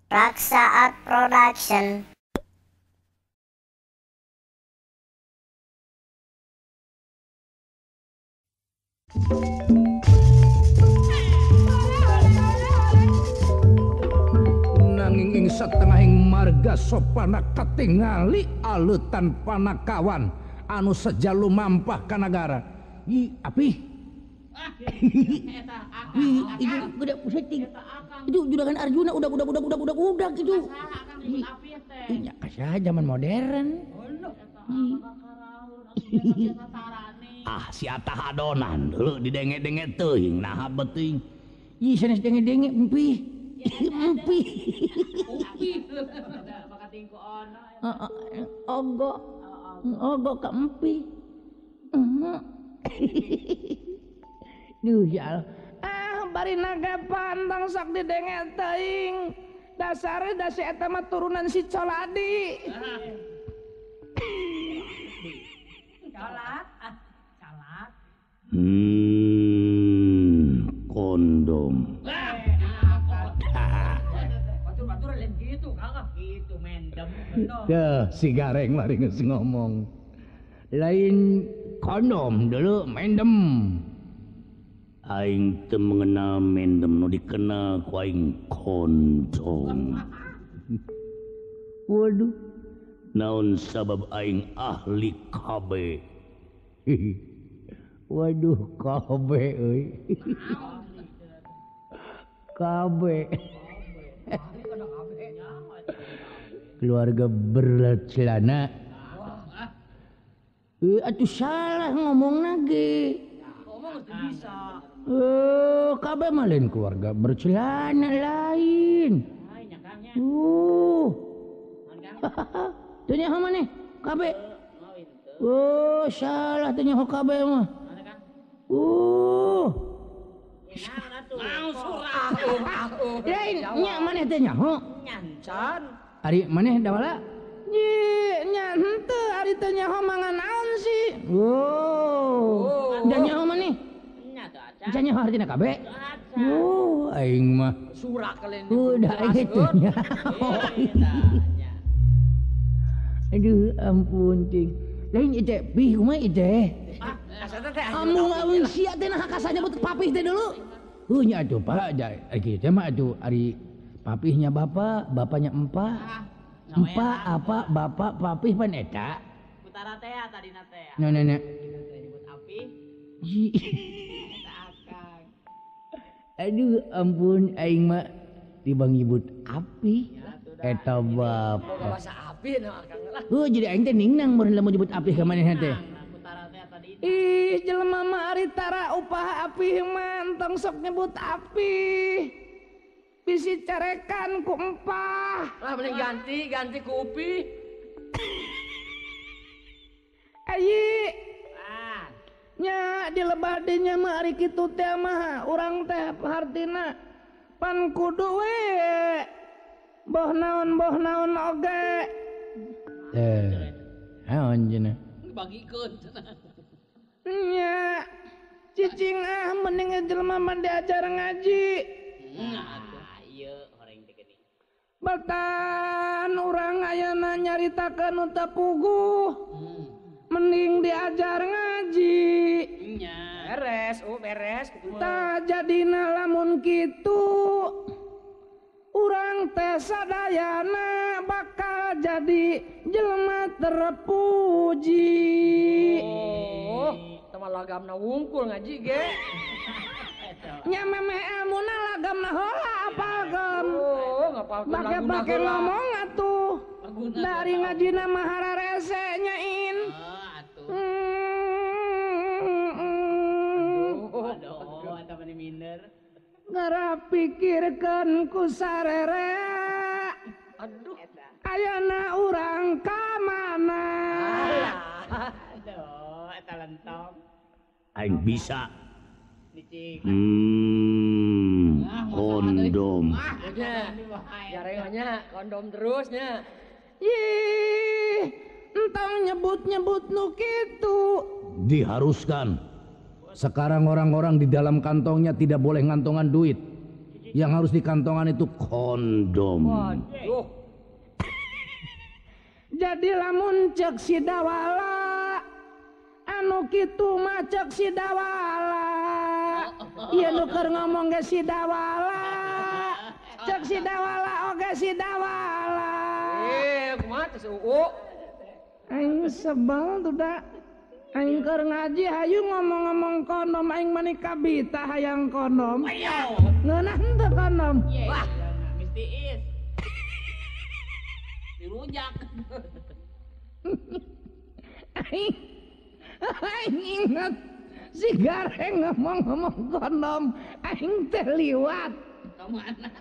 Raksa Art Production. Nanging ing satengahing marga sopana katingali aleutan panakawan anu seja lumampah ka nagara. Ih, api. Itu gede setting. Itu juragan Arjuna udah itu. Iya, kasih zaman modern. Ah, si atah adonan dulu didenge-denge teuing naha beuting. Ih, sanes denge-denge empi. Empi. Ogo. Ogo ka empi. Duh ya Allah. Ah, bari naga pantang sok didenge teuing. Dasare da si eta mah turunan si Coladi. Colat, calat. Kondom. Batur-batur lain gitu, Kang. Gitu mendem. Tah, si Gareng lari geus ngomong. Lain kondom dulu mendem. Aing teu mengenal mendem nu dikenal ku aing kondom. Waduh, naon sabab aing ahli KB. Waduh, KB euy. KB. Keluarga bercelana. Atuh salah ngomong lagi. Ngomong geus bisa. KB mah lain keluarga bercelana lain. Teu nyaho maneh KB. Oh, salah teu nyaho KB mah. Lain nya maneh teu nyaho. Nyancan. Ari maneh dawala? Ye, nya henteu ari teu nyaho mangan naon sih. Oh. Da nyaho maneh? Nya nyaho artina KB. Oh, aing mah surak kalian. Udah aing teu nyaho. Aduh, ampun ting. Lain ieu pih kumaha ieu teh? Amung aweung sia teh nah kasanya nyebut papih teh dulu. Heuh nya atuh Pak, kieu teh mah atuh ari papihnya bapak, bapaknya empa. Empa apa bapak papih pan eta? Putara teh tadina teh. Nah, nah, nah. Nyebut apih. Eta akang. Aduh, ampun aing mah tibang nyebut api. Eta bapak. Bahasa api nah akang lah. Heuh jadi aing teh ningnang mun lamun nyebut api ka manehna teh. Ih, jelema mah ari tara upah api mah entong sok nyebut api. Bisi carekan ku empah. Lah mending ganti ku upi. Ayi. Nya di lebah dinya mah ari kitu teh mah urang teh hartina pan kudu we. Boh naon oge. Teh. Naon cenah? Bagikeun cenah. Nya cicing ah mending jelema mah diajar ngaji. Nah, ieu horeng teh geuning. Batan urang ayana nyaritakeun nu teu puguh. Mending diajar ngaji. Nya. Beres, oh beres. Tah jadina lamun kitu urang teh sadayana bakal jadi jelema terpuji. Oh, tama lagamna wungkul ngaji ge. Nya memeh elmuna lagamna heula apalkeun. Oh, ngapalkeun laguna Pake-pake ngomong atuh. Dari ngajina mah hararese nya in. Oh, atuh. Aduh, eta mah minder. Ngarah pikirkeun ku sarere. Aduh. Ayana urang ka mana? Aduh, eta lentong. Aing bisa. Kondom. Jarengannya kondom terusnya. Ih, entong nyebut-nyebut nu kitu. Diharuskan. Sekarang orang-orang di dalam kantongnya tidak boleh ngantongan duit. Yang harus dikantongan itu kondom. Waduh. Jadi lamun cek si dawala anu kitu mah cek si dawala. Ieu nu keur ngomong ge si dawala. Cek si dawala oge si dawala. Kumaha teh si Uu? Aing sebel tuh da. Aing keur ngaji hayu ngomong-ngomong kondom aing mani kabita hayang kondom. Ngeunah henteu kondom. Wah, mistis. Dirujak. Aing inget si Gareng ngomong-ngomong kondom aing teh liwat. Ka mana?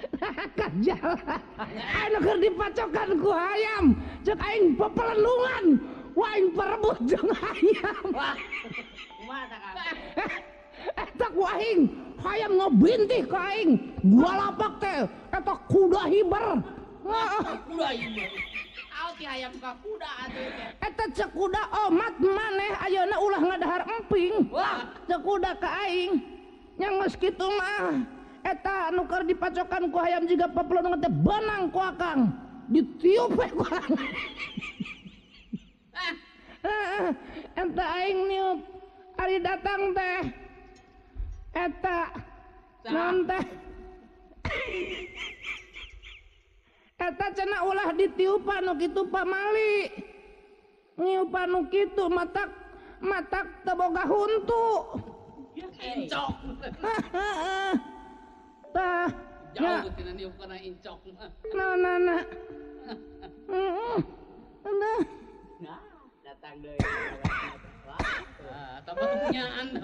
Ka jalan. Anu keur dipacokan ku hayam, cek aing pepelendungan. Wah, aing perebut jeung hayam. Wah. Kumaha tah Kang? Eta ku aing, hayam ngobintih ka aing. Gua lapak teh eta kuda hiber. Kuda hiber. Aw ti hayam ka kuda atuh teh. Eta cek kuda omat maneh ayeuna ulah ngadahar emping. Wah, cek kuda ka aing. Nya geus kitu mah. Eta anu keur dipacokan ku hayam jiga pepelundungan teh benang ku akang. Ditiup we ku akang. Eta aing niup ari datang teh. Eta naon teh? Eta cenah ulah ditiupan nu kitu pamali. Niupan nu kitu matak matak teu boga huntu. Incok. Tah, jauh tina niup kana incok mah. Naonana? Heeh. Nah, datang deui. Wah, tambah kepunyaan.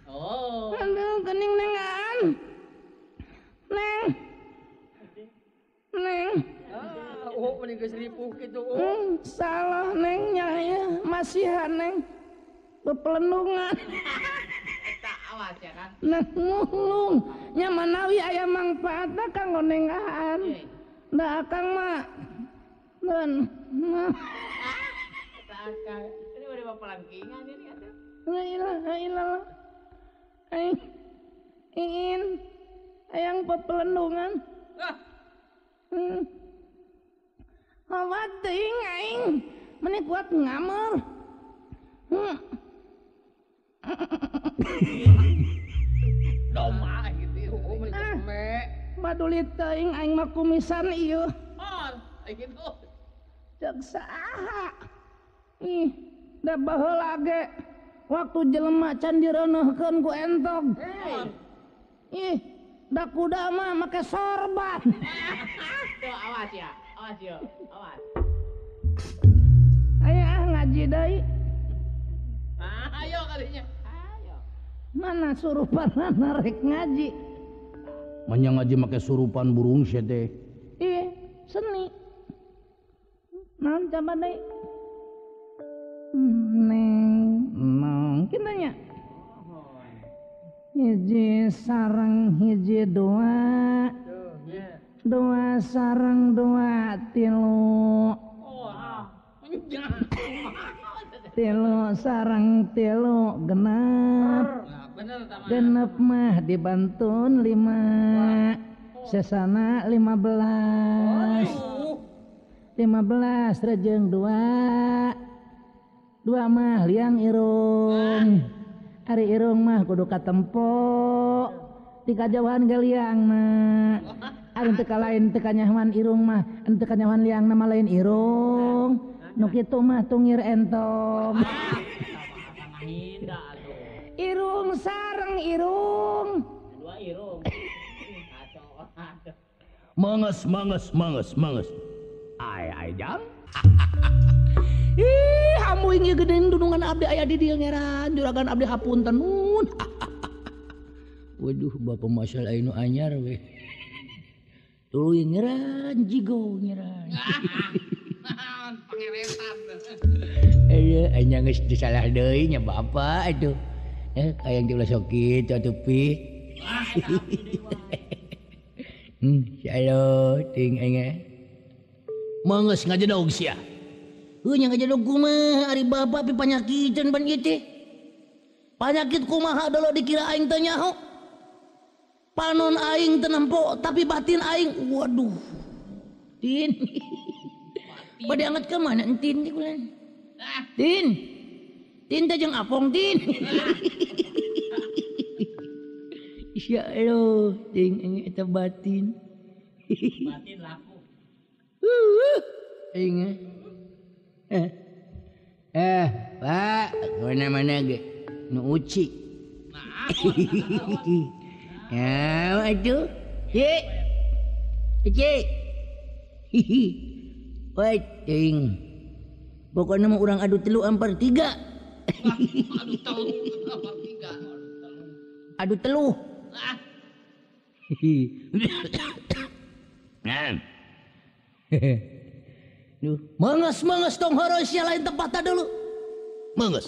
Oh. Aduh, geuning nengan. Neng. Neng. Ah, oh mending geus ripuh kitu. Salah neng nya ya, masihan neng. Bepelendungan. Eta awas ya kan. Neng mulung nya manawi aya mangfaatna kanggo nengahan. Da akang mah. Deun. Eta akang. Ini udah bapelangkingan ini atuh. La ilaha illallah. Aing ingin hayang pepelendungan. Ah. Awat teuing aing meni kuat ngameur. Doma gitu. Oh meni keme. Baduli teuing aing mah kumisan ieu. Oh, gitu. Cek saha. Ih, da baheula ge waktu jelema can direuneuhkeun ku entog. Ih, da kuda mah make sorban. Tuh awas ya, awas yo, awas. Ayo ah ngaji deui. Ayo kalinya. Ayo. Mana surupan rek ngaji? Manya ngaji make surupan burung sia teh. Ih, seni. Naon coba deui? Neng nong kitu nya. Hiji sareng hiji dua. Dua sareng dua tilu. Tilu sareng tilu genep. Genep mah dibantun 5. Sesana 15. 15 rejeng 2. 2 mah liang irung. Ari irung mah kudu katempo. Ti kajauhan ge liangna. Ari teu kalain teu kanyahoan irung mah, teu kanyahoan liangna mah lain irung. Nu kitu mah tungir entog. Irung sareng irung. Dua irung. Manges manges manges manges. Ai ai jang. Ih, hamuing ieu geuning dunungan abdi aya di dieu ngeran, juragan abdi hapunten nun. Waduh, bapak masal anu anyar we. Tuluy ngeran jigo ngeran. Pangeretan. Ayo, anya geus disalah deui nya bapak atuh. Hayang ti ulah sok kitu atuh pi. Insyaallah ting aing. Mangeus ngajedog sia. Heuh nya ngajedog kumaha ari bapak pi panyakiteun ban ieu teh. Panyakit kumaha dolo dikira aing teh nyaho. Panon aing teu nempo tapi batin aing waduh. Tin. Bade anget ka mana entin ti kulan? Tin. Tin teh jeung apong tin. Ya Allah, ting eta batin. Batin laku. Aing. Pak, mana-mana ge nu uci. Ya, aduh. Cik. Cik. Woi, ting. Pokoknya mah urang adu telu ampar tiga. Adu telu ampar tiga. Adu telu. Duh, menges tong horoy sia lain tempatna dulu. Menges.